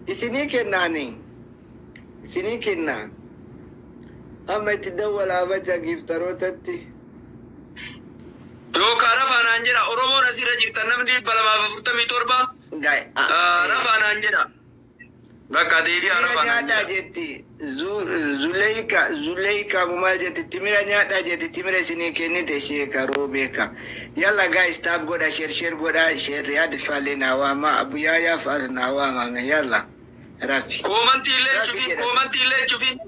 Isinii kennaani. Isinii kenna. Amma itti dawwalaa bacha giftarootatti. Yookaan rafaa naan jedha. Oromoon asirra jirtan namni 247 rafaa naan jedha. Bakka deebi'aa Timira rafaa naan nyaadhaa jedha. jetti. Zuleika Zuleika maal jetti? Timira nyaadhaa jetti. Timira isinii kennite sheeka roobeeka. Yalla guys, tap godha, share share godha, share Riyaad faallee naa waama, Abuyaayaa fa'aas naa waamame, yalla rafi. Koomantii illee hin Rafi cufin. jedha. Koomantii illee hin cufin.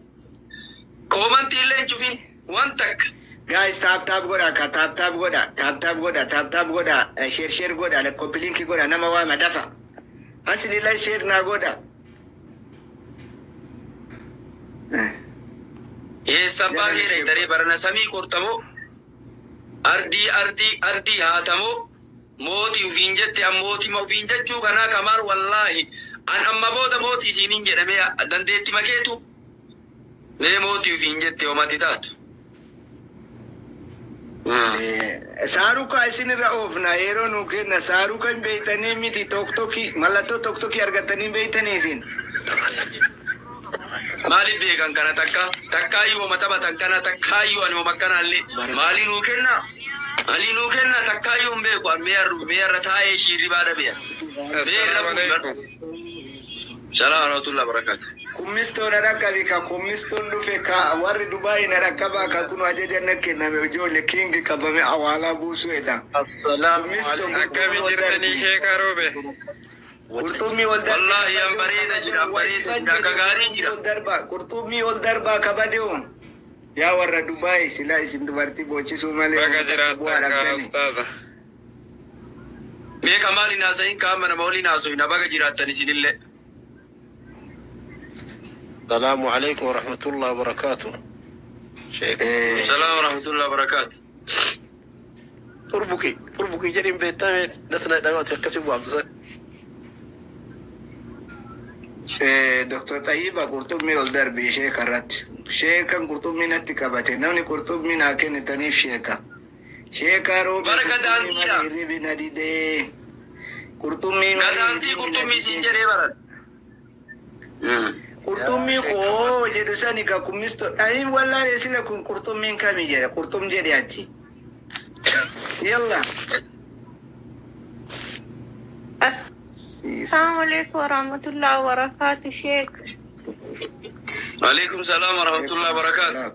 Koomantii illee hin cufin. Waan takka. Guys, tap tap godha ka, tap tap godha, tap tap godha, tap tap godha, share share godha, copy link godha, nama waama dafa. Asilillee share naa godha. Eessabbaa Jara kee dhaytaree barana samii kortamoo, ardii ardii ardii haatamoo, mootii ufiin jette, an mootii ufiin jechuu kanaa Kamaal, wallaahi an amma booda mootii isiinin jedhamee dandeetti makeetu mee mootii ufiin jette homati taatu. Saaruka isinirra oofna yeroo nu kenna. Saaruka hin beeytanii miti? Toktokii, mallattoo toktokii argattanii hin beeytanii isin? Maaliif beekan kana? Takka takkaayyuu homa taphatan kana takkaayyuu ani homa akkanaallee maalii nuu kenna, maalii nuu kenna, takkaayyuu hin beeku an. Mee har'a taa'ee shiirribaa dhabeera. Mee irra Assalamu fuudhan. alaikum. Salaam warahmatullahi wabarakatuh. Kummistoo na dhaqqabi ka, kummistoon dhufe ka, warri Dubaayii na dhaqqabaa ka, kun ajaja na kenname, ijoollee kingi qabame awaalaa buusuu edha. Assalamu Kummistoon alaikum. Akkami qurxummii ol jirtanii darbi. sheekaa roobe? Qurxummii ol darbi. Wallaahi an bareeda jira, an bareeda jira, akka gaarii jira. Ol darba, qurxummii ol darbaa kabadeewu. Yaa warra Dubaayii, silaa isin dubartii boochisuu malee Baga uummata bu'aa jiraattan kaa dhabdani. ustaaza. Mee kamaal hin haasayin, kaama nama waliin haasoyina. Baga jiraattan isinillee. Assalamu alaikum warahmatullahi wabarakatuh. Sheekh. Salaam warahmatullahi wabarakaatu. Turbuki, turbuki jedhin beektame nasna dhawate akkasi waamtu san. Dr. Xayyiba, qurxummii ol darbi sheeka irratti. Sheekan qurxummii natti qabate. Namni qurxummii naa kennitaniif sheeka. Sheeka roobe Bara qurxummii gadaantiidha. malee hirribi na didee. Qurxummii malee Gadaantii hirribi na qurxummii siin didee. jedhee baran. Qurxummii koo jedhu sani ka kummisto. Ani wallaalee sila kun qurxummiin kami jedha. Qurxum jedhe achi. Yalla. Assalamu alaikum warahmatullahi wabarakatuh, Sheikh. Alaikum salaam warahmatullahi wabarakaatu.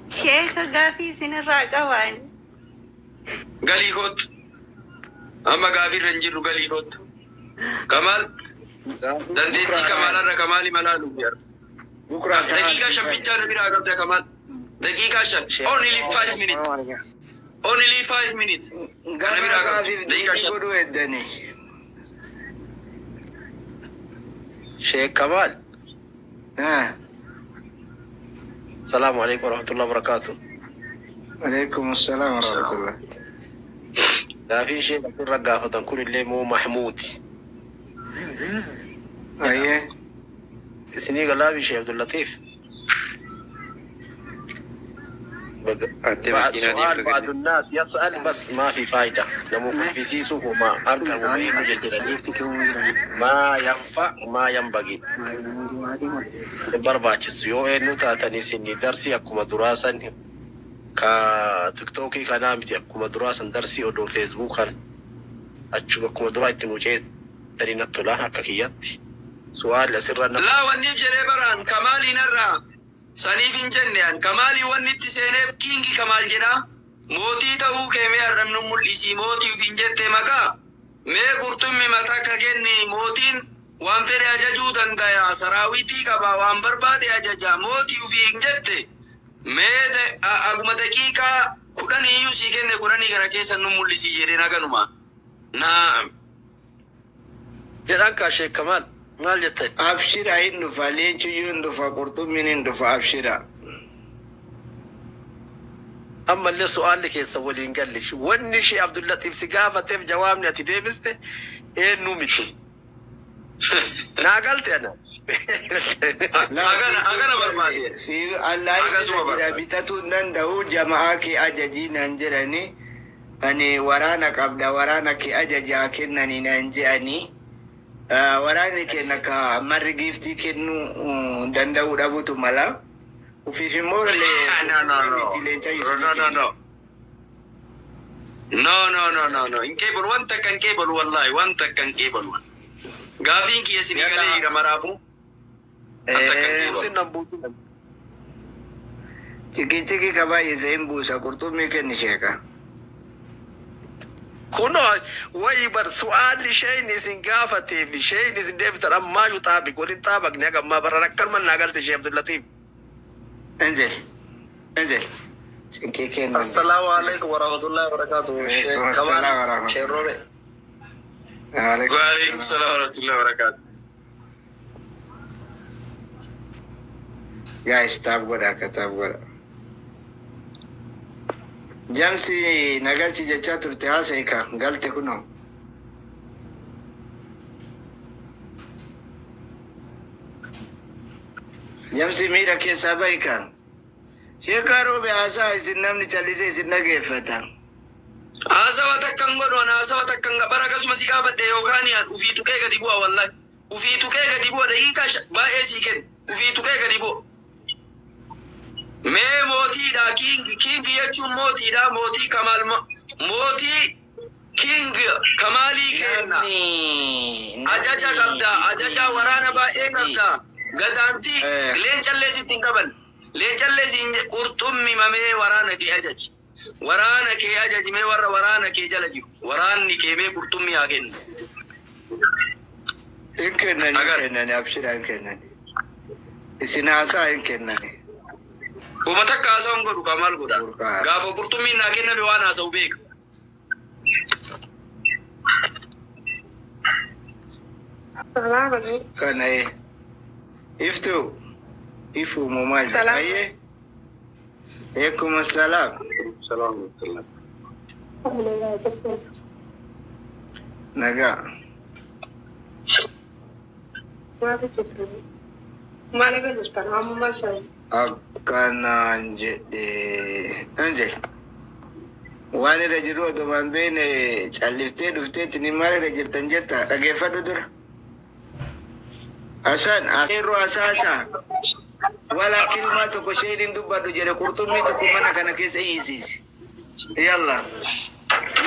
Sheikh, gaafii isinirraa qaban. Galii kootu. Amma gaafiirra hin jirru, galii kootu. Kamaal dandeettii kamaalarra kamaali malaalu. Bukraa. Daqiiqaa 5 bichaa nu biraa qabda, Kamaal. Daqiiqaa 5. Only 5 minutes. Only 5 minutes. Kana Gama biraa qabdu. gaafiif Daqiiqaa deebii 5. godhuu eddanii. Sheekh Kamal. Assalamu alaikum warahmatullahi wabarakatuh. Alaikum assalam warahmatullah. Gaafiin sheekh asirra gaafatan kun illee moo Mahmuud. Ayyee. Isinii galaafi Sheekh Abdullatiif. Ante بعد makiinaa سؤال deemtu بعض kenni. الناس يسأل بس ما في فايدة نمو في وما أركب وما ما ينفع ما ينبغي barbaachisu yoo eenyu taatanii isin darsii akkuma duraa san ka Tiktookii kanaa miti, akkuma duraa san darsii odoo Feesbuukan achuma akkuma duraa itti muceettanii natti tola akka kiyyatti su'aalli asirra nama. Laa, wanni jedhee baraan kamaaliin irraa saniif hin jenne, an kamaalii wanni itti seeneef kingi Kamaal jedha. Mootii ta'uu kee mee har'amnu mul'isii, mootii ufiin jette maqaa mee qurxummi mataa akka kenni. Mootiin waan fedhe ajajuu dandaya, saraawitii qaba, waan barbaade ajaja. Mootii ufiin jette, mee aguma daqiiqaa 10 iyyuu sii kenne, 10 kana keessa nu mul'isii jedheen haganuma naam. Jedhan kaa Sheek Kamaal, maal jettan? Abshira, hin dhufa, leencuyyuu hin dhufa, qurxummiin hin dhufa, abshira. Ammallee su'aalli keessa waliin galle. Wanni ishee Abdullatiif si gaafateef jawaabni ati deebiste eenyu miti. Naa galte ana. Agana barbaade. Allah Akkasuma jira barbaade. Bitatuu hin danda'u, jama'aa kee ajajii naan jedhani. Ani waraana qabda, waraana kee ajajaa kennanii naan je'anii. Waraanni kenna ka marri giiftii kennuu danda'uu dhabutu mala. Ufiif immoo No, no, no. miti leenca No, no, no, no. No, no, no, no, no. Hin qeebalu, wanta akka hin qeebalu, wallahi, wanta akka hin qeebalu. Gaafiin kiyya isinii galee jira maraafu. Wanta akka hin qeebalu. Buusin nan buusin. Ciki ciki ka baay'ise hin buusa, qurxummii kenni sheeka. Kunoo wayi bar su'aalli isheen isin gaafatee fi isheen isin deebitan ammaayyuu xaabi waliin xaabaqne haga ammaa barran akkanuma naa galte ishee Abdullatiif. Enzel. Enzel. Cinkii kennan. Assalamu alaikum warahmatullahi wabarakatuh. Sheikh Waalaikum assalam Kamal, warahmatullahi. Sheikh Robe. Waalaikum Waalaikum salaam warahmatullahi wabarakatuh. Guys, tap godha, akka tap godha. Jamsi nagalchi jechaa turte, haasa'e ka galte kunoo. Jamsi miidha keessaa bahi kan. Sheekaa Roobe, haasaa isin, namni callisee isin dhageeffata. Haasawa takka hin godhu, ana haasawa takka hin bara akkasuma si gaafadhe yookaan an ufii tuqee gadi bu'a, wallahi. Ufii tuqee gadi bu'a, daqiiqaa baay'ee sii kennu. Ufii tuqee gadi bu'a. Mee mootiidha, king, king jechuun mootiidha, mootii Kamaal, mootii king Kamaalii kenna. Namni Ajaja qabda, ajaja waraana baay'ee qabda. Gadaantii leencallee sitti hin qaban. Leencallee siin qurxummi mamee waraana kee ajaji. Waraana kee ajaji, mee warra waraana kee jala jiru. Waraanni kee mee qurxummii haa kennu. Hin kennani, hin Agar. kennani, abshira, hin kennani. Isin haasaa, hin kennani. Uma takka haasa'uun godhu kaa maal godha? Burqaa. Gaafa qurxummiin naa kenname waan haasa'u beeka. Salaam alaikum. Kana iftu ifu maal jedha? Salaam. Ayyee. Alaikum salaam. Salaam warahmatullah. Nagaa. Maali jirtan? Maal irra jirtan? Amma sana. Akkanaan jedhe. Angel. Waan irra jiru odoo hin beekne calliftee dhufteetti ni maal irra jirtan jetta, dhageeffadhu dura. Hasan yeroo hasaasa wala kilmaa tokko isheen hin dubbadhu jedhe, qurxummii tokko mana kana keessa hiisiisi. Yalla.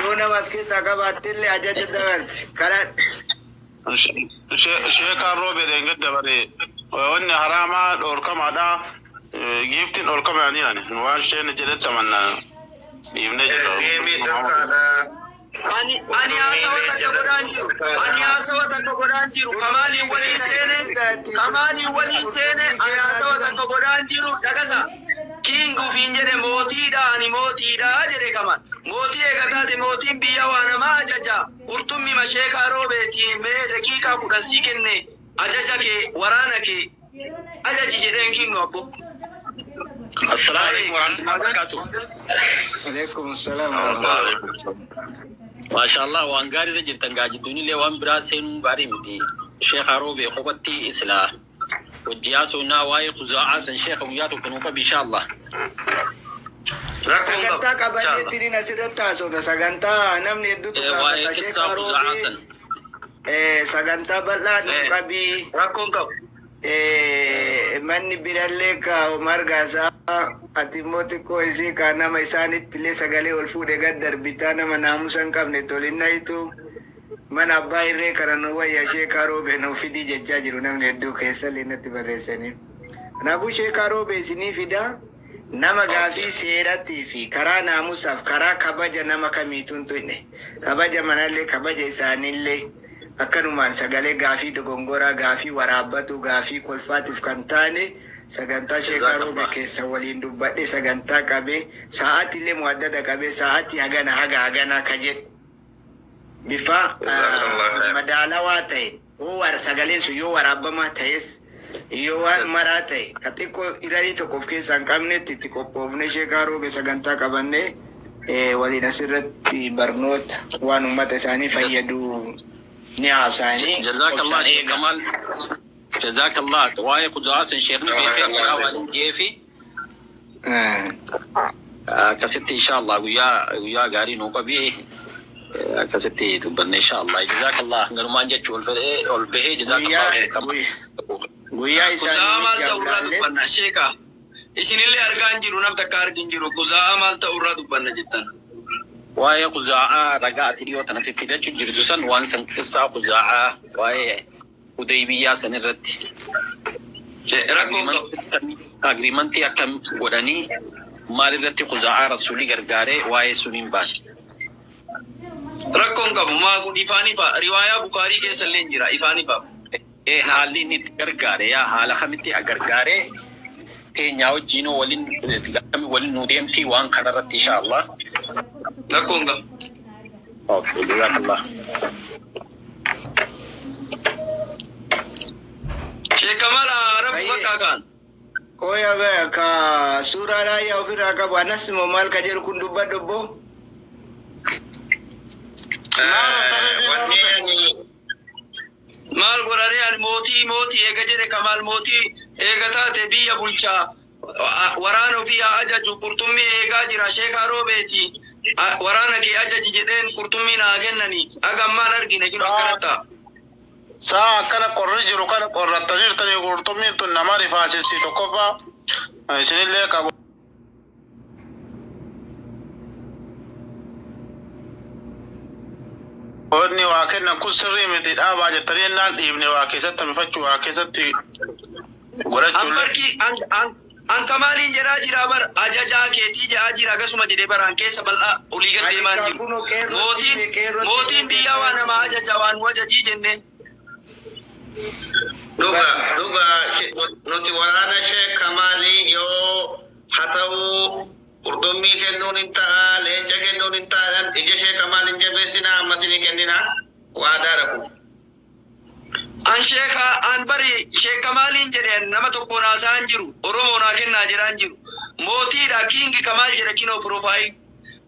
Yoo nama as keessaa qabaattellee ajaja dabarti. Karaa Sheekaan Roobee gadda bare wanni haraamaa dhoorkamaadha. Giiftiin dhoorkamaanii ani waan isheen jedhetti amanna dhiifnee jirra. Deemee dhorkaadha. Ani haasawa takka godhaan jiru. Ani haasawa takka godhaan jiru. Kamaaliin waliin seene. Kamaaliin waliin seene. Ani haasawa takka godhaan jiru. Dhagasa. King ufiin jedhe, mootiidha, ani mootiidha jedhe Kamal. Mootii eega taate mootiin biyya waa namaa ajaja. Qurxummii masheekaa Roobeeti mee daqiiqaa 10 sii kenne, ajaja kee, waraana kee ajaji jedheen kinnu abbo. Assalamu alaikum warahmatullahi wabarakatuh. Alaikum salaam. Maasha Allah, waan gaarii irra jirtan, gaajidduun illee waan biraa seenuun gaarii miti. Sheekh Roobee kophatti islaa hojii haasofnaa waa'ee kuzaa'aa san sheekha guyyaa tokko nuu qabi, insha Allah. Rakkoon qabu. Sagantaa qabanneetti asirratti haasofna. Sagantaa namni hedduutu Waa'ee gaafata. qissaa Sheekaa kuzaa'aa Roobee san. Sagantaa bal'aa nu qabii. Rakkoon qabu. Manni birallee ka margaasaa, ati immoo xiqqoo isii ka nama isaanitti illee sagalee ol fuudhe gad darbitaa, nama naamusa hin qabne tolinnayitu mana abbaa irree kana nu wayya, Sheekaa Roobee nu fidii jechaa jiru namni hedduu keessa illee natti barreessanii. Kanaafuu Sheekaa Roobee isinii fidaa, nama gaafii seerattii fi karaa naamusaaf karaa kabaja nama kamiitu hin tuqne, kabaja manallee kabaja isaaniillee akkanumaan sagalee gaafii dogongoraa, gaafii waraabbatu, gaafii kolfaatiif kan taane sagantaa Sheekaa Roobe keessa waliin dubbadhe, sagantaa qabee sa'aatii illee mu'addada qabee sa'aatii hagana haga haganaa ka jedhu bifa madaalawaa ta'e yoo sagaleen sun yoo waraabbamaa ta'es, yoo waan maraa ta'e ka xiqqoo ilaalii tokko of keessaa hin qabnetti itti qophoofne Sheekaa Roobe sagantaa qabannee waliin asirratti barnoota waan uummata isaanii fayyadu ni haasa'anii. Jazakallah, Sheekh Kamal. Jazakallah. Waa'ee kuzaa'aa san sheekni beekee jira waan hin jeefi. Akkasitti inshallah guyyaa gaarii nuu qabi. Akkasitti dubbanne inshallah. Jazakallah galumaan jechuu ol fedhee ol bahee jazakallah. Guyyaa Kuzaa maal isaanii ta'urraa dubbanna sheeka. Isinillee argaa hin jiru, nam takka argi hin jiru. Kuzaa maal ta'urraa dubbanna jettan. Waa'ee kuzaa'aa ragaa ati dhiyoo tana fiffidachuu jirtu san, waan san qissaa kuzaa'aa waa'ee Hudaybiyyaa san irratti. Rakkoon qabu. Agreementii akkam godhanii, maal irratti kuzaa'aa rasuulii gargaaree, waa'ee suniin baane. Rakkoon qabu, maa kun ifaan ifa, riwaayaa Bukaarii keessa illee jira, ifaan ifa. Ee, haalli inni itti gargaare, yaa haala kamitti gargaaree, teenyaa wajjiinoo waliin akkami waliin nu deemtii waan kanarratti inshallah. Rakkoon qabu. Okay, jazakallah. Sheeka mala rabbu bakka kaan. Qoya ka suuraa raayyaa ofirraa qabu anas immoo maal ka jedhu kun dubbadhu obbo. Wanni ani Maal godhanii, ani mootii eega jedhe, Kamaal mootii eega taate biyya bulchaa, waraana ofii haa ajaju. Qurxummii eegaa jira, sheekaa roobeeti, waraana kee ajaji jedheen, qurxummii naa kennani, haga ammaan argine jiru akkanatti. Saa akkana qorri jiru kana qorrattaniirtanii, qurxummiin tun nama rifaasisti tokkoffaa isinillee qabu. Wanni waa kennan kun sirrii miti dhaabaa jettanii ennaan dhiibne waa keessatti hambifachuu, waa keessatti godhachuullee. Ambarki an Kamaaliin jedhaa jira bar, ajajaa keetii jedhaa jira, akkasuma jedhee baraan keessa bal'aa olii gad deemaa hin jiru. Mootiin biyyaa waa nama ajaja, waan nu ajajii jenneen. Dhuga dhuga, nuti waraana Sheek Kamaalii yoo haa ta'u, qurxummii kennuun hin ta'a, leenca kennuun hin ta'a, ija Sheek Kamaal hin jabeessinaa, ammas ni kennina, waadaadha kun. An sheeka an bari Sheek Kamaaliin jedheen, nama tokkoon haasa'aa hin jiru, Oromoo naa kennaa jedhaa hin jiru. Mootiidha, King Kamaal jedha kinoo profile.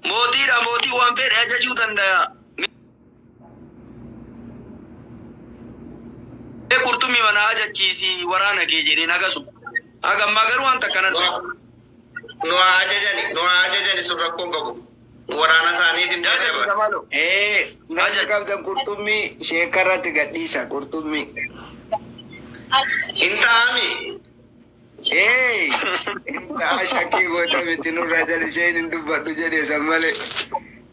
Mootiidha, mootii waan fedhe ajajuu danda'a. Mee qurxummii mana ajachiisi waraana kee jedheen hagasuma. Haga ammaa garuu waan takka nan Nu haa ajajani, nu haa ajajani, sun rakkoon qabu. Nu waraana isaaniitiin dadhaba. Ee, namni qabdan qurxummii sheekarratti gadhiisa qurxummii. Hin ta'ami. Ee, inta shakkii goota miti, nurraa jala isheen hin dubbadhu jedhe san malee.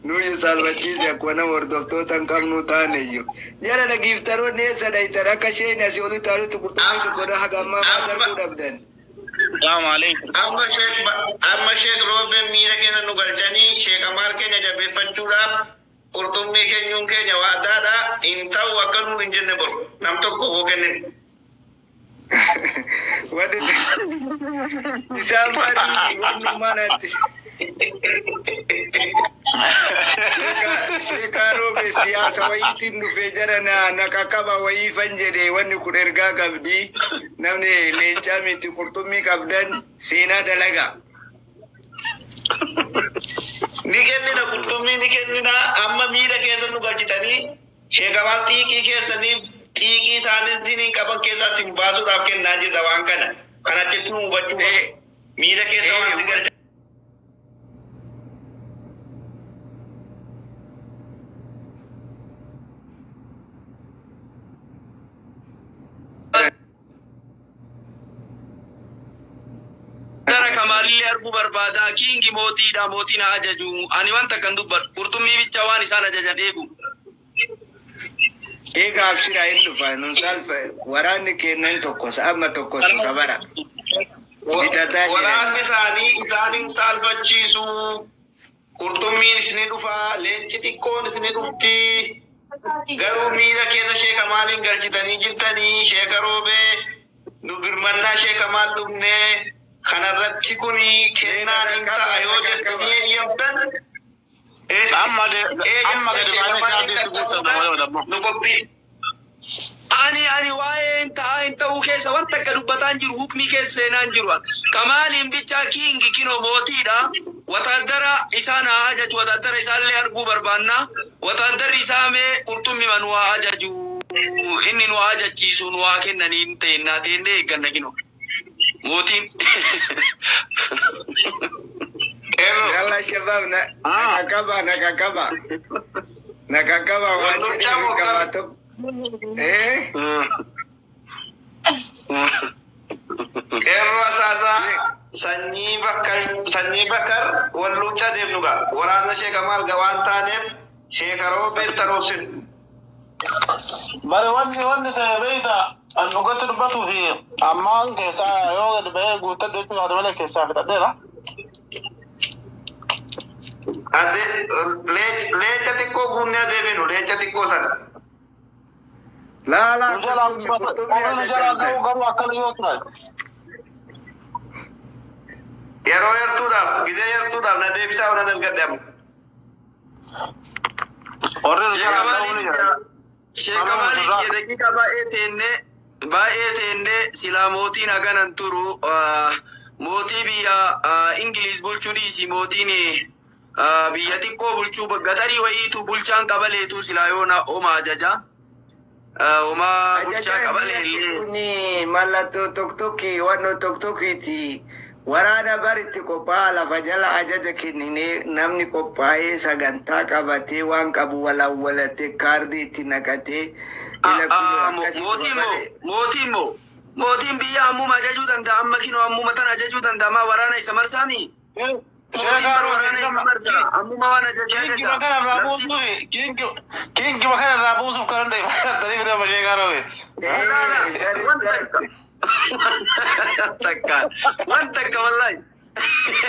Nuyi saalfachiise akkuma nama hordoftoota hin qabnu taane iyyuu. Jara dhagiiftaroonni eessa dhaytan, akka isheen asii oli taalutti qurxummii tokko haga ammaa maal darbuu dhabdan? Amma Sheek Roobeen miira keessa nu galchanii, Sheek Kamaal keenya jabeeffachuudhaaf qurxummii kennuun keenya waadaadha. Hin ta'u akka nu hin jenne boru nam tokko hoo kennin. Wanni isaan bari wanni manatti. Sheekaa Roobe siyaasa wayiitiin dhufee jara na qaqqaba wayiifan jedhe, wanni kun ergaa qabdi. Namni leencaa miti, qurxummii qabdan seenaa dalagaa. Ni kennina, qurxummii ni kennina. Amma miira keessa nu galchitanii, Sheek Kamaal xiiqii keessanii, xiiqii isaanis siniin qaban keessaa sin baasuudhaaf kennaa jirra waan kana. Kan achitti nu hubachuu qabu. Miira keessa waan si galcha. Gara Kamaalillee arguu barbaada. King mootiidha, mootiin haa ajaju. Ani wanta kan dubbadhu qurxummii bicha, waan isaan ajajan eegu. Egaa abshiraa, hin dhufa nun salpha, waraanni kennan tokko amma tokko sabara. Bitataa jiran. Waraanni isaanii isaanin saalfachiisu. Qurxummiin isini dhufa, leenci xiqqoon isini dhufti. Garuu miira keessa Sheek Kamaaliin galchitanii jirtanii, Sheeka Roobee nu birmannaa Sheek Kamaal dhufnee kanarratti kuni kennaan hin ta'a yoo jettanii eeyyamtan. Amma gadi baanee kaardii guutan nama. Nu qophii. Ani waa'ee hin ta'aa hin ta'uu keessa wanta akka dubbataan jiru, hukmii keessa seenaan jiru. Kamaaliin bichaa, king kinoo mootiidha. Wataadara isaan haa ajaju, wataadara isaallee arguu barbaanna. Wataaddarri isaa mee qurxummii nu haa ajaju. Inni nu haa ajachiisu, nu haa kennanii hin ta'e teennee eegganna kinoo. Mootiin. Qeerroo. Yalla shabaab na nakakaba nakakaba. Nakakaba waan jedhe qaba tokko. Eh? Qeerroo asaasaa sanyii bakka sanyii bakkar wal luuccaa deemnu gaa waraana sheeka maal gaa waan taaneef sheeka roobee taroobsin. Bare wanni ta'e beeyta an dhugatti dubbatuu fi ammaan keessaa yoo gad bahee guuttadhu jechuudha malee keessaa fixadheera. Ade leenca xiqqoo guunnee adeeminu leenca xiqqoo sana. Laa laa Nu jalaa qurxummii qurxummii warri nu jalaa ajajamte. ga'u garuu akkana yoo turan. Yeroo yartuudhaaf gizee yartuudhaaf na deebisaa waan argadhe amma. Warri nu Sheeka jalaa ga'u ni maaliif jira. sheeka maaliif daqiiqa baay'ee teennee silaa mootiin haganan turu mootii biyya Ingiliz bulchuu dhiisi mootiin biyya xiqqoo bulchuu gatarii wayiitu bulchaan qabaleetu silaa yoona homaa ajaja. Homaa bulchaa Ajajaan qabalee illee. kuni mallattoo tokkokki wannoo tokkokkiiti. Waraana baritti qophaa'a lafa jala ajaja kenninee namni qophaa'ee sagantaa qabatee waan qabu walawwalatee kaardii itti naqatee ila kun akkasitti Mootiin moo malee. mootiin moo mootiin biyya ammuma ajajuu danda'a amma kinoo ammuma tana ajajuu danda'a maa waraana isa marsaami. Mootiin Sheeka bar waraana isa marsaa ammuma waan ajaje Kingi ajaja. bakka irraa Labsii buusuuf kingi bakka irraa buusuuf kan hundee fayyaddanii fidama sheekaa roobee. Laala waan takka takka waan takka wallahi.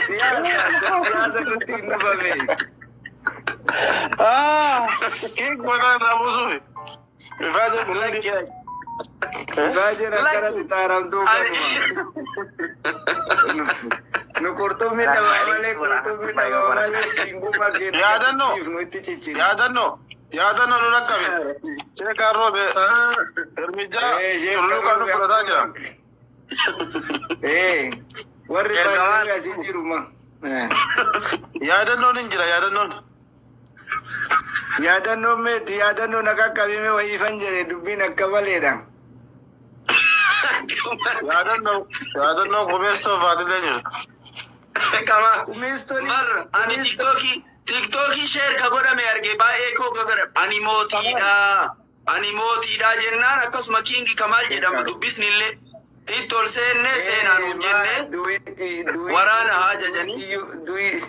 Siyaasa nutti hin dhufame. Kingi bakka irraa buusuuf. Ifaa jiru Lakki Baay'een akkanatti xaaramtuu kanuma. Nu qurxummii dhabaa malee qurxummii dhabaa malee kingummaa keenya Yaadannoo. nutti ciccina. Yaadannoo nu rakkame. Sheekaa roobee hirmijaa tulluuqaa nu fudhataa jira. Warri baay'een asii jiru ma. Yaadannoon hin jira yaadannoon. Yaadannoon meeti yaadannoo na qaqqabime wayiifan jedhe dubbiin akka maleedha. Yaadannoo qubeessoo faatilee jiru. Kama Kumeestoni. bar ani tiktookii share ka godhame arge baay'ee koo ka godhame ani mootiidha ani mootiidha jennaan akkasuma kingi kamaal jedhama dubbisni illee itti ol seennee seenaan hin jenne waraana haa jajanii.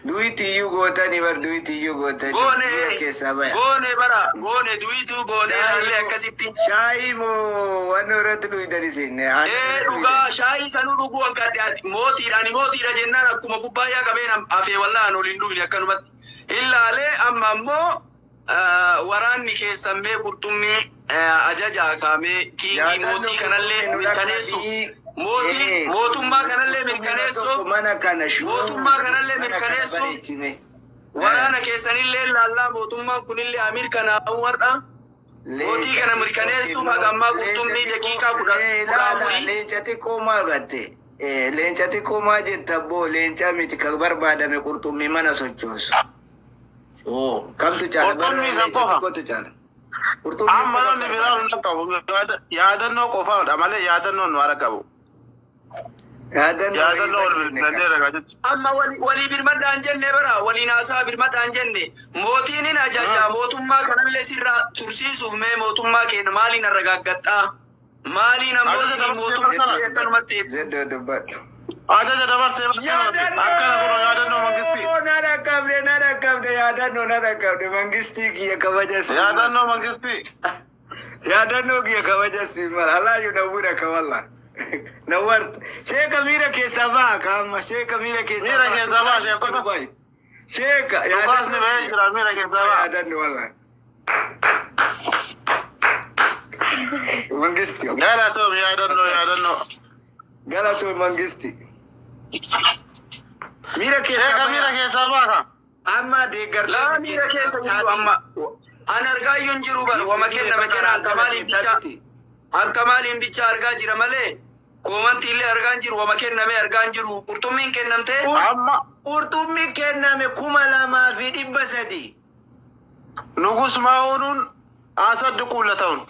Duwiti iyyuu gootanii bar duwiti iyyuu gootanii. Goone Biyya keessaa baya. goone bara goone duwiituu goone illee akkasitti. Shaayii moo waan irratti duwitan isin. Ee dhugaa shaayii sanuu dhuguu akka adda mootiidha ani mootiidha jennaan akkuma kubbaayyaa qabeen hafee wallaan ol hin dhugne akkanumatti. Illaalee amma ammoo waraanni keessan mee qurxummii ajaja kaamee kiingii mootii kanallee mirkaneessu mootii mootummaa kanallee mirkaneessuuf Mana kana shuu. mootummaa kanallee mirkaneessuuf waraana keessanillee laallaa mootummaan kunillee amiir kanaafuu har'a mootii kana mirkaneessuuf haga ammaa qurxummii daqiiqaa 14. Leenca xiqqoo maal gatte? Leenca xiqqoo maa jetta boo leenca miti kan barbaadame qurxummii mana sochoosu. Oo kamtu caala? Qurxummii isa Leenca qofa. xiqqootu caala. Qurxummii Amma namni biraa nu qabu yaadannoo qofaadha malee yaadannoon nu hara qabu. Yaadannoo Yaadannoo ol bilbilandeera jechuudha. Amma walii birmadhaan jenne bara waliin haasaa birmadhaan jenne mootiin hin ajaja mootummaa kanallee sirraa tursiisuuf mee mootummaa keenya maaliin arragaaggadhaa maaliin ammoo Ajaja mootummaa dabarsee akkanumatti Zeddoo dubbadhu. Ajaja dabarsee akkana kun yaadannoo mangistii. Na dhaqqabde na dhaqqabde yaadannoo na dhaqqabde mangistii kiyya kabaja si. Yaadannoo mangistii. Yaadannoo kiyya kabaja si mala alaayu nawwira kawalla. Nawwar sheeka miira keessaa ba'a kaama sheeka miira keessaa Miira keessaa ba'a, sheekota. Sheeka Dhukaasni bahee jira miira keessaa ba'a. yaadannoo walla. Mangistii. Galatoom yaadannoo yaadannoo. Galatoo mangistii. Miira keessaa Sheeka miira ba'a. keessaa ba'a. Amma deeggartoonni. Laa miira keessa jiru amma. An argaa iyyuu hin jiru bara wama kenname kenna harka maaliin bicha harka maaliin bicha argaa jira malee koomantii illee argaa hin jiru wama kenname argaa hin jiru qurxummiin kennamtee Amma Qurxummii kenname 2300. nugus maa'uun asaddu quulla ta'uun.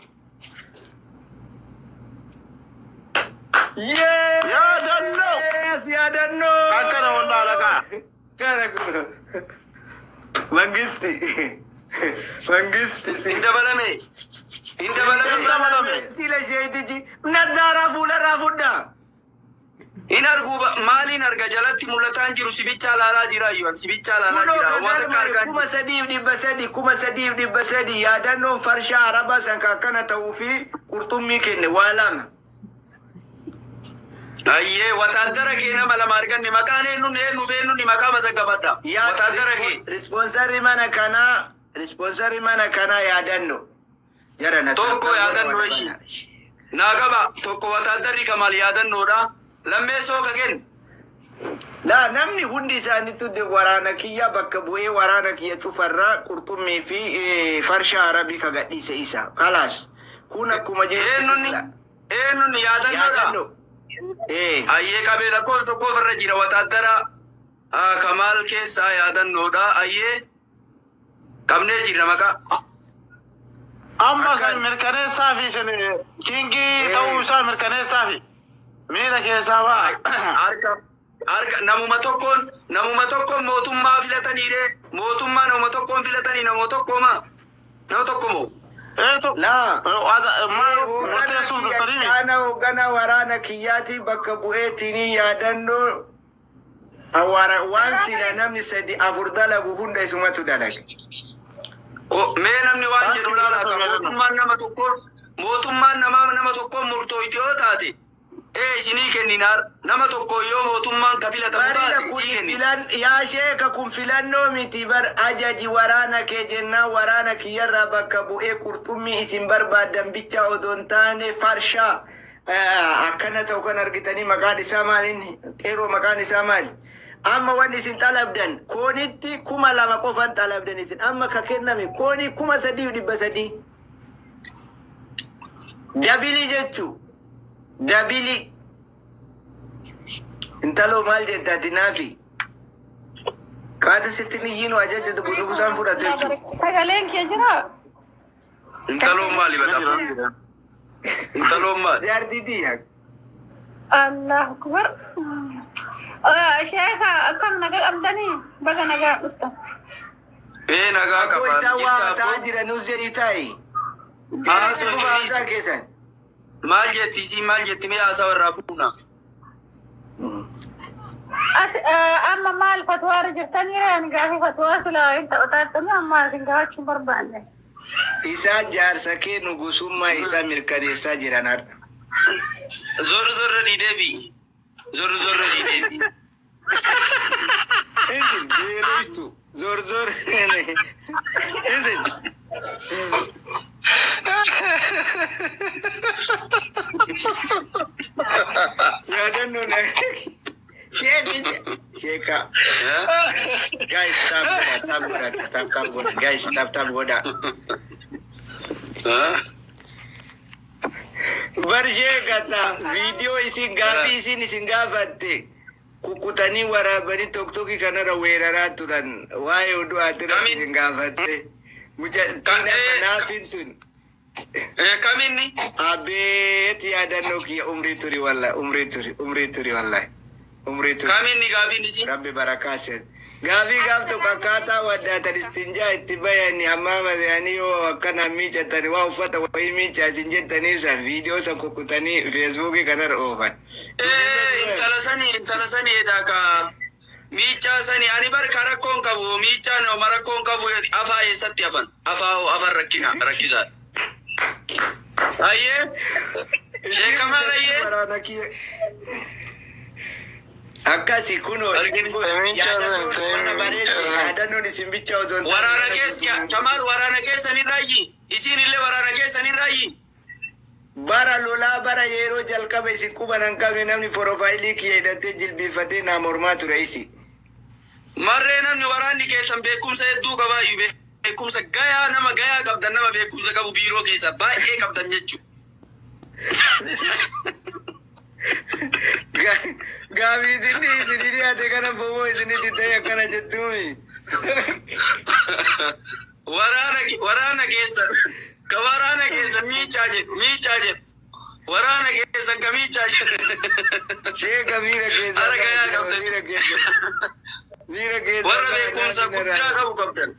Yes! Yaadannoo! Yaadannoo! Akkana wallah alaqa. Kana kun Mangisti. Mangisti. Hin dabalame. Hin dabalame. Dabalame. Sila sheetichi nazzaaraa fuularraa fudhaa. Hin arguu maaliin arga jalatti mul'ataan jiru sibichaa laalaa jira iyyuu sibichaa laalaa Kunoo jira. Waan takka kan argaa hin jiru. 3,300, 3,300 yaadannoon farshaa arabaa san kan akkana ta'uu fi qurxummii kenne waa lama. Ayyee wataadara kee nama lama arganne maqaan eenyuun eenyu beenyuun maqaa mazaggabadha. Wataadara kee. Rispoonsarri mana kanaa, rispoonsarri mana kanaa yaadannoo. Jara na Tokko yaadannoo ishii. Naa qaba tokko wataadarri Kamaal yaadannoodha. Lammeessoo ka kennu. Laa namni hundi isaaniitu waraana kiyya bakka bu'ee waraana kiyya cufarraa qurxummii fi farshaa arabii ka gadhiise isa. Kalaas kun akkuma jiru. Eenyuun eenyuun yaadannoodha. Yaadannoo. Ayyee qabee lakkoofsa tokko ofirra jira wataadara Kamaal keessaa yaadannoodha. Ayyee qabnee jirra maqaa. Amma san mirkaneessaa fi isin kingii ta'uu isaa mirkaneessaa fi miira keessaa ba'a. Harka harka namuma tokkoon mootummaa filataniire mootummaa namuma tokkoon filatanii nama tokkoma nama tokko moo. Eetu Laa. maal murteessuuf dhuftanii? Ana hoogganaa waraana kiyyaatii bakka bu'eetiin yaadannoo awwaara waan sila namni sadi afur dalagu hunda isumatu dalage. Mee namni waan jedhu laala akka mootummaan nama tokkoon mootummaan nama tokkoon murtooyte yoo taate ee isinii kenninaar nama tokko yoo mootummaan ka filatamu Barina taate kun isii kennina. filan yaa sheeka kun filannoo miti bar ajaji waraana kee jennaan waraana kiyyarraa bakka bu'ee qurxummii isin barbaaddan bicha odoo hin taane farshaa akkana ta'u kan argitanii maqaan isaa maaliin qeeroo maqaan isaa maali? Amma wanni isin xalabdan koonitti 2,000 qofan xalabdan isin amma ka kenname koonii 3,300. Dabilii jechuu dabilii. Intaloo maal jetta ati naafi? Qaata sitti ni iyyinu ajaja gudugusaan fudhate jechuudha. Sagaleen kee jiraa? Intaloon maali badhaafama? Intaloon maali? Jaartiitii yaa. Allahu akbar. Sheeka akkam nagaa qabdanii baga nagaa dhuftan. Ee nagaa Akkoo qaba. isaan waa Jirta haasa'aa abboo. jiranuus jedhii taa'i. Haasoo Akkuma haasaa jedhiisi. keessan. Maal jetti isiin maal jetti mee haasawa irraa fuuna. As amma maal fatwaarra jirtanii ani gaafii fatwaa silaa hin taphataa amma isin gaafachuu hin barbaanne. Isaan jaarsa kee nugusummaa isaa mirkaneessaa jiran har'a. Zorri zorra ni deebi'i. Zorri zorra ni deebi'i. Isin beeloftu zor zor. Isin. Yaadannoo na. Sheeki sheeka. Guys, tap godha, tap godha, tap tap godha. Guys, tap tap godha. Bar sheekata viidiyoo isin gaafii isin gaafatte kukkutanii waraabanii tokkoki kanarra weeraraa turan waa'ee oduu ati isin gaafatte. Mucattiin naafin tun. Kaminni? Abeet yaadannoo kiyya umrii turi wallahi umrii turi umrii turi wallahi umrii turi. Kaminni gaafiin isin? Rabbi barakaa seen. Gaafii gaaf tokko akkaataa waddaatan istinjaa itti bayani hammaama se'anii yoo akkana miicatanii waa uffata wayii miicaa isin jettanii san viidiyoo san kukkutanii feesbuukii kanarra oofan. Ee intala sanii edha ka miichaa sanii ani bar ka rakkoon qabu miichaan oma rakkoon qabu afaa eessatti hafan afaa hoo afan rakkina rakkisaadha. Ayyee sheekamal ayyee. Waraana kiyya. Akkasi kunoo yaadannoon mana bareeche yaadannoon isin bicha osoo hin taane Waraana keessa Kamaal waraana keessanirraayyi isiin illee waraana keessanirraayyi. Bara lolaa bara yeroo jalqaba isin quban hin qabne namni porofaayilii kiyya hidhatee jilbiifatee naa mormaa ture isi. Marree namni waraanni keessan beekumsa hedduu qabaayyuu beekumsa gayaa nama gayaa qabdan nama beekumsa qabu biiroo keessa baay'ee qabdan jechuudha. Gaafii isinni isinii dhiyaate kana boboo isinitti ta'e akkana jettuumi. Waraana keessan ka waraana keessan miichaa jedhu miichaa jedhu waraana keessan ka miichaa jedhu. Sheeka miira keessa. Hara gayaa qabdan. Miira keessa. Miira keessa Warra beekumsa guddaa qabu qabdan.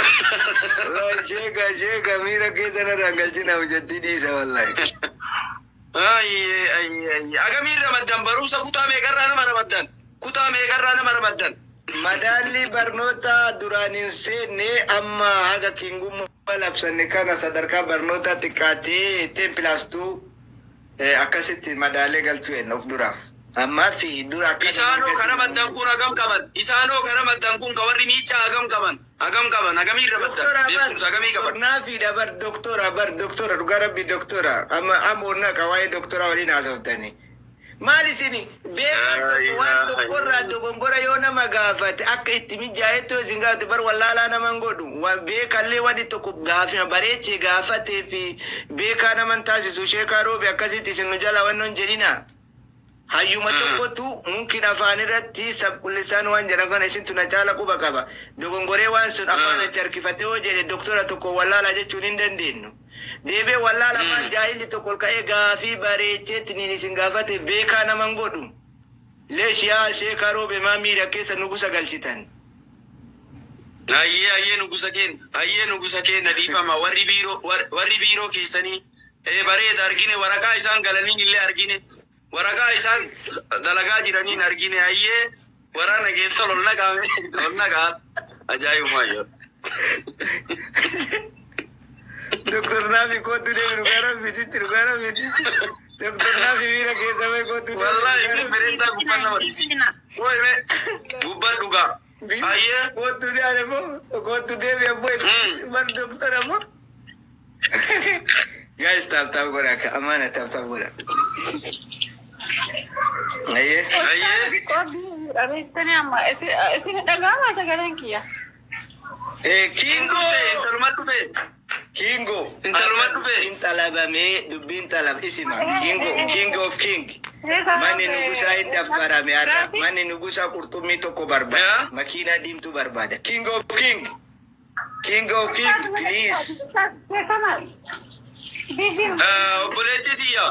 Wallahi sheeka sheeka miira keessa narraan galchina hojjetti dhiisa wallahi. Ayyee ayyee ayyee. Agamiin ramaddan barumsa kutaa meeqarraa nama ramaddan? Kutaa meeqarraa nama ramaddan? Madaalli barnoota duraan hin seenne amma haga kingummaa labsanne kana sadarkaa barnoota xiqqaatee 10+2 akkasitti madaalee galchuu enna of duraaf. Ammaa fi dura akka Isaanoo ka ramaddan kun hagam qaban? Isaanoo ka ramaddan kun ka warri miicaa hagam qaban? Hagam qaban? Hagamiin ramaddan? Doktora bar Beekumsa hagamii qaban? naafiidha bar doktora bar doktora dhugaa rabbi doktora amma amma onnaa ka waa'ee doktora waliin haasoftani. Maal isin beekaan tokko waan tokkorraa dogongora yoo nama gaafate akka itti mijaa'etti yoo isin gaafate bar wallaalaa naman godhu waan beekallee wanti tokko gaafima bareechee gaafatee fi beekaa naman taasisu sheekaa roobe akkasitti isin nu jala wannoon jedhina. Hayyuma tokkotu mumkin afaan irratti sabqullisaan waan jedhan kana isintu na caala quba qaba. Dogongoree waan sun afaan achi harkifatee yoo jedhe doktora tokko wallaalaa jechuun hin dandeenyu. Deebee wallaala maan jaahilli tokko ol ka'ee gaafii bareecheetti niin isin gaafate beekaa naman godhu. Leesh yaa sheekaa roobe maa miira keessa nugusa galchitan. Ayyee ayyee nugusa keenya ayyee nugusa keenya dhiifama warri biiroo warri biiroo keessanii ee bareeda argine waraqaa isaan galaniin illee argine waraqaa isaan dalagaa jiraniin argine ayyee waraana keessa ol naqaame ol naqaa ajaa'ibumaa yoo. Doktor Naafi kootu deemi dhugaa rabbititti dhugaa rabbititti. Doktor Naafi miira keessa mee kootu deemi. Wallaahi bareedaa gubbaan nama dhiisi. Woy mee gubbaan dhugaa. Ayyee. Kootu deemi ammoo kootu deemi ammoo bar doktor ammoo. Guys tap tap godha akka amaana tap tap godha. Ayyee. Ayyee. Dhabeettanii amma isin dhaga'amaa sagaleen kiyya. Kingo. Intaluma dhufe. Kingo. Intaluma dhufe. Dubbiin xalabamee dubbiin xalab isima. Kingo king of king. Manni nugusaa hin daffarame har'a. Manni nugusaa qurxummii tokko barbaada. Makiinaa diimtuu barbaada. King of king. King of king please. Obboleettii tiyya.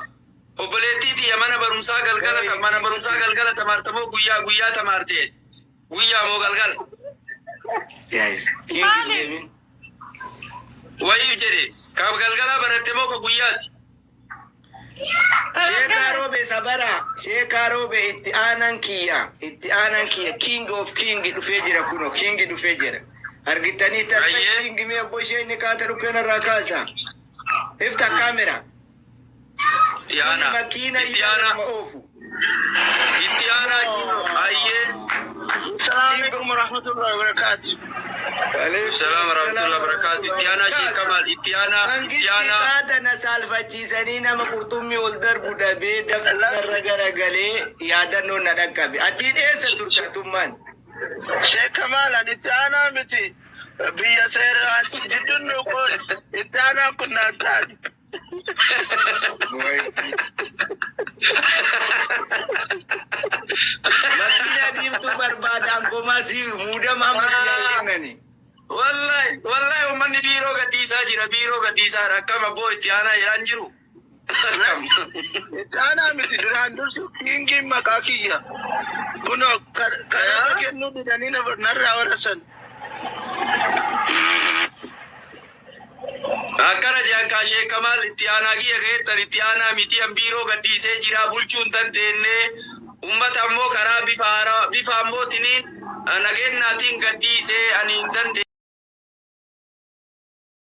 Obboleettii tiyya mana barumsaa galgala mana barumsaa galgala tamaartamoo guyyaa guyyaa tamaarte. Guyyaa moo galgala? Guys. King deemin. Wayiif jedhe ka galgala baratte moo ka guyyaati? Sheekaa roobe sabara. Sheekaa roobe itti aanan kiyya. Itti aanan kiyya. King of king dhufee jira kuno. King dhufee jira. Argitanii tarree king mee obbo isheen ni kaata dhukkeen irraa kaasa. Ifta kaamera. Itti aanaa. Makiina Itti aanaa. nama oofu. Itti aanaa ayyee. Assalamualaikum warahmatullahi wabarakatuh. Salaam warahmatullahi wabarakatuh. Itti aanaa Sheekh Kamaal. Itti aanaa. Itti Mangisti aanaa. saata na saalfachiisanii nama qurxummii ol darbu dhabee daftarra garagalee yaadannoo na dhaqqabe. Ati dheessa turtatummaan. Sheekh Kamal ani itti aanaa miti. Biyya seeraan jidduun nu qoodi. Itti aanaan kun naan taate. Makiina diimtuu barbaada angomaa si muudama amma si yaadannani. Wallahi wallahi uummanni biiroo gadhiisaa jira biiroo gadhiisaa akkam abboo itti aanaa jedhaan jiru. Akkam. Itti aanaa miti duraan dursu kingiin maqaa kiyya. Kunoo karata kennuu didanii narraa warasan. Akkana jedhan kaa Sheekh Kamaal itti aanaa kiyya keettan itti aanaa miti an biiroo gadhiisee jira bulchuu hin dandeenye uummata ammoo karaa bifa haaraa bifa ammootiniin nageenyaatiin gadhiisee ani hin dandeenye.